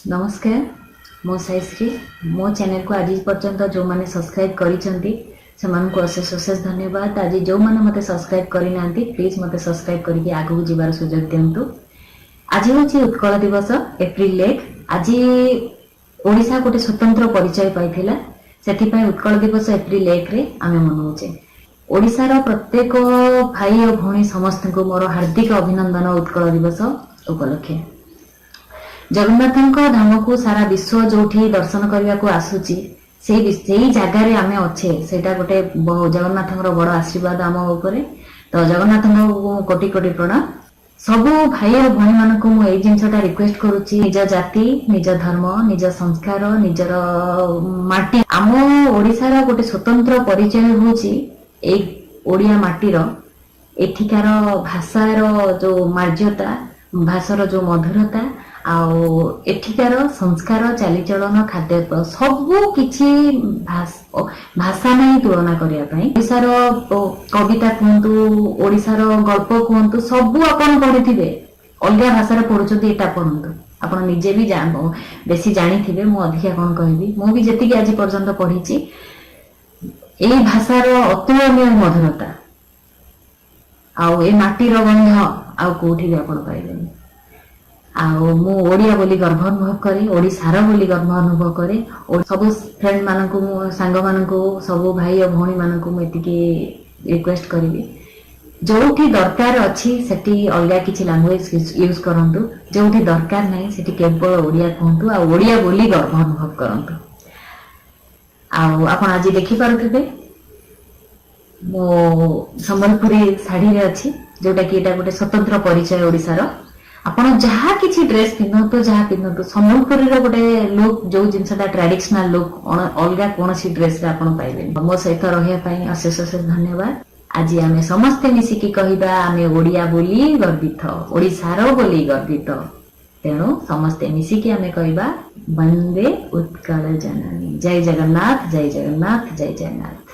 ନମସ୍କାର, ମୁଁ ସାଇଶ୍ରୀ। ମୋ ଚ୍ୟାନେଲକୁ ଆଜି ପର୍ଯ୍ୟନ୍ତ ଯେଉଁମାନେ ସବସ୍କ୍ରାଇବ୍ କରିଛନ୍ତି, ସେମାନଙ୍କୁ ଅଶେଷ ଅଶେଷ ଧନ୍ୟବାଦ। ଆଜି ଯେଉଁମାନେ ମୋତେ ସବସ୍କ୍ରାଇବ୍ କରିନାହାନ୍ତି, ପ୍ଲିଜ୍ ମୋତେ ସବସ୍କ୍ରାଇବ୍ କରିକି ଆଗକୁ ଯିବାର ସୁଯୋଗ ଦିଅନ୍ତୁ। ଆଜି ହେଉଛି ଉତ୍କଳ ଦିବସ, ଏପ୍ରିଲ 1। ଆଜି ଓଡ଼ିଶା ଗୋଟେ ସ୍ୱତନ୍ତ୍ର ପରିଚୟ ପାଇଥିଲା। ସେଥିପାଇଁ ଉତ୍କଳ ଦିବସ ଏପ୍ରିଲ 1ରେ ଆମେ ମନାଉଛେ। ଓଡ଼ିଶାର ପ୍ରତ୍ୟେକ ଭାଇ ଓ ଭଉଣୀ ସମସ୍ତଙ୍କୁ ମୋର ହାର୍ଦ୍ଦିକ ଅଭିନନ୍ଦନ ଉତ୍କଳ ଦିବସ ଉପଲକ୍ଷେ। ଜଗନ୍ନାଥଙ୍କ ଧାମକୁ ସାରା ବିଶ୍ୱ ଯୋଉଠି ଦର୍ଶନ କରିବାକୁ ଆସୁଛି, ସେଇ ଜାଗାରେ ଆମେ ଅଛେ। ସେଇଟା ଗୋଟେ ଜଗନ୍ନାଥଙ୍କର ବଡ ଆଶୀର୍ବାଦ ଆମ ଉପରେ। ତ ଜଗନ୍ନାଥଙ୍କୁ ମୁଁ କୋଟି କୋଟି ପ୍ରଣାମ। ସବୁ ଭାଇ ଓ ଭଉଣୀ ମାନଙ୍କୁ ମୁଁ ଏଇ ଜିନିଷଟା ରିକ୍ୱେଷ୍ଟ କରୁଛି, ନିଜ ଜାତି, ନିଜ ଧର୍ମ, ନିଜ ସଂସ୍କାର, ନିଜର ମାଟି। ଆମ ଓଡ଼ିଶାର ଗୋଟେ ସ୍ୱତନ୍ତ୍ର ପରିଚୟ ହଉଛି ଏଇ ଓଡ଼ିଆ ମାଟିର, ଏଠିକାର ଭାଷାର ଯୋଉ ମାର୍ଜ୍ୟତା, ଭାଷାର ଯୋଉ ମଧୁରତା ଆଉ ଏଠିକାର ସଂସ୍କାର, ଚାଲିଚଳନ, ଖାଦ୍ୟପେୟ, ସବୁ କିଛି ଭାଷା ନାହିଁ ତୁଳନା କରିବା ପାଇଁ। ଓଡ଼ିଶାର କବିତା କୁହନ୍ତୁ, ଓଡ଼ିଶାର ଗଳ୍ପ କୁହନ୍ତୁ, ସବୁ ଆପଣ ପଢିଥିବେ। ଅଲଗା ଭାଷାରେ ପଢୁଛନ୍ତି, ଏଇଟା ପଢନ୍ତୁ। ଆପଣ ନିଜେ ବି ବେଶୀ ଜାଣିଥିବେ, ମୁଁ ଅଧିକା କଣ କହିବି? ମୁଁ ବି ଯେତିକି ଆଜି ପର୍ଯ୍ୟନ୍ତ ପଢିଛି, ଏଇ ଭାଷାର ଅତୁଳନୀୟ ମଧୁରତା ଆଉ ଏ ମାଟିର ଗନ୍ଧ ଆଉ କୋଉଠି ବି ଆପଣ ପାଇବେନି। ଆଉ ମୁଁ ଓଡ଼ିଆ ବୋଲି ଗର୍ବ ଅନୁଭବ କରେ, ଓଡ଼ିଶାର ବୋଲି ଗର୍ବ ଅନୁଭବ କରେ। ଓ ସବୁ ଫ୍ରେଣ୍ଡ ମାନଙ୍କୁ, ମୁଁ ସାଙ୍ଗମାନଙ୍କୁ, ସବୁ ଭାଇ ଓ ଭଉଣୀ ମାନଙ୍କୁ ମୁଁ ଏତିକି ରିକ୍ୱେଷ୍ଟ କରିବି, ଯୋଉଠି ଦରକାର ଅଛି ସେଠି ଅଲଗା କିଛି ଲାଙ୍ଗୁଏଜ ୟୁଜ କରନ୍ତୁ, ଯୋଉଠି ଦରକାର ନାହିଁ ସେଠି କେବଳ ଓଡ଼ିଆ କୁହନ୍ତୁ ଆଉ ଓଡ଼ିଆ ବୋଲି ଗର୍ବ ଅନୁଭବ କରନ୍ତୁ। ଆଉ ଆପଣ ଆଜି ଦେଖିପାରୁଥିବେ, ମୁଁ ସମ୍ବଲପୁରୀ ଶାଢୀରେ ଅଛି, ଯୋଉଟା କି ଏଇଟା ଗୋଟେ ସ୍ୱତନ୍ତ୍ର ପରିଚୟ ଓଡ଼ିଶାର। ଆପଣ ଯାହା କିଛି ଡ୍ରେସ ପିନ୍ଧନ୍ତୁ, ଯାହା ପିନ୍ଧନ୍ତୁ, ସମ୍ବଲପୁରୀର ଗୋଟେ ଲୁକ୍, ଯୋଉ ଜିନିଷଟା ଟ୍ରାଡିସନାଲ ଲୁକ୍, ଅଲଗା କୌଣସି ଡ୍ରେସରେ ଆପଣ ପାଇବେନି। ମୋ ସହିତ ରହିବା ପାଇଁ ଅଶେଷ ଅଶେଷ ଧନ୍ୟବାଦ। ଆଜି ଆମେ ସମସ୍ତେ ମିଶିକି କହିବା, ଆମେ ଓଡ଼ିଆ ବୋଲି ଗର୍ବିତ, ଓଡ଼ିଶାର ବୋଲି ଗର୍ବିତ। ତେଣୁ ସମସ୍ତେ ମିଶିକି ଆମେ କହିବା, ବନ୍ଦେ ଉତ୍କଳ ଜନନୀ। ଜୟ ଜଗନ୍ନାଥ, ଜୟ ଜଗନ୍ନାଥ, ଜୟ ଜଗନ୍ନାଥ।